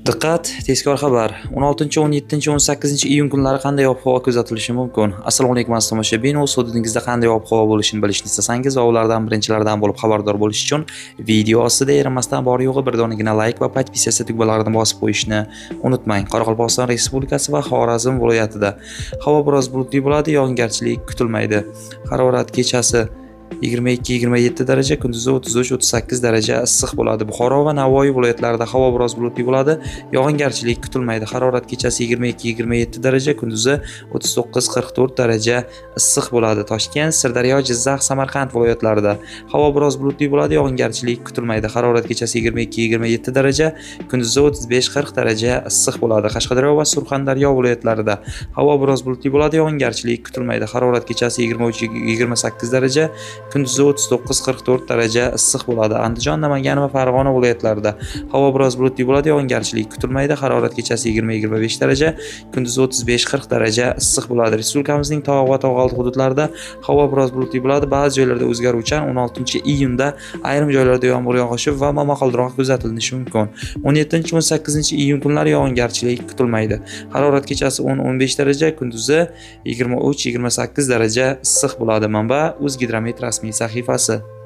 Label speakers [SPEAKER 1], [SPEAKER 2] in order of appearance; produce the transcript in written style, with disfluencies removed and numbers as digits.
[SPEAKER 1] Diqqat, tezkor xabar. 16, 17, 18 iyun kunlari qanday ob-havo kuzatilishi mumkin? Assalomu alaykum, aziz tomoshabin. O'z hududingizda qanday ob-havo bo'lishini bilishni istasangiz va ulardan birinchilardan bo'lib xabardor bo'lish uchun video ostida erinmasdan bor yo'g'i bir donagina like va podpisatsiya tugmalarini bosib qo'yishni unutmang. Qoraqalpog'iston Respublikasi va Xorazm viloyatida havo biroz bulutli bo'ladi, yog'ingarchilik kutilmaydi. Harorat kechasi 22-27 daraja, kunduzi 33-38 daraja issiq bo'ladi. Buxoro va Navoiy viloyatlarida havo biroz bulutli bo'ladi, yog'ingarchilik kutilmaydi. Harorat kechasi 22-27 daraja, kunduzi 39-44 daraja issiq bo'ladi. Toshkent, Sirdaryo, Jizzax, Samarqand viloyatlarida havo biroz bulutli bo'ladi, yog'ingarchilik kutilmaydi. Harorat kechasi 22-27 daraja, kunduzi 35-40 daraja issiq bo'ladi. Qashqadaryo va Surxondaryo viloyatlarida havo biroz bulutli bo'ladi, yog'ingarchilik kutilmaydi. Harorat kechasi 23-28 daraja, kunduzi 39-44 daraja issiq bo'ladi. Andijon, Namangan va Farg'ona viloyatlarida havo biroz bulutli bo'ladi, yog'ingarchilik kutilmaydi. Harorat kechasi 20-25 daraja, kunduzi 35-40 daraja issiq bo'ladi. Respublikamizning tog' va tog' oldi hududlarida havo biroz bulutli bo'ladi. Ba'zi joylarda o'zgaruvchan. 16 iyunda ayrim joylarda yomg'ir yog'ishi va momaqaldiroq kuzatilishi mumkin. 17-18 iyun kunlari yog'ingarchilik kutilmaydi. Harorat kechasi 10-15 daraja, kunduzi 23-28 daraja issiq bo'ladi. Manba: O'zgidromet rasmiy sahifasi.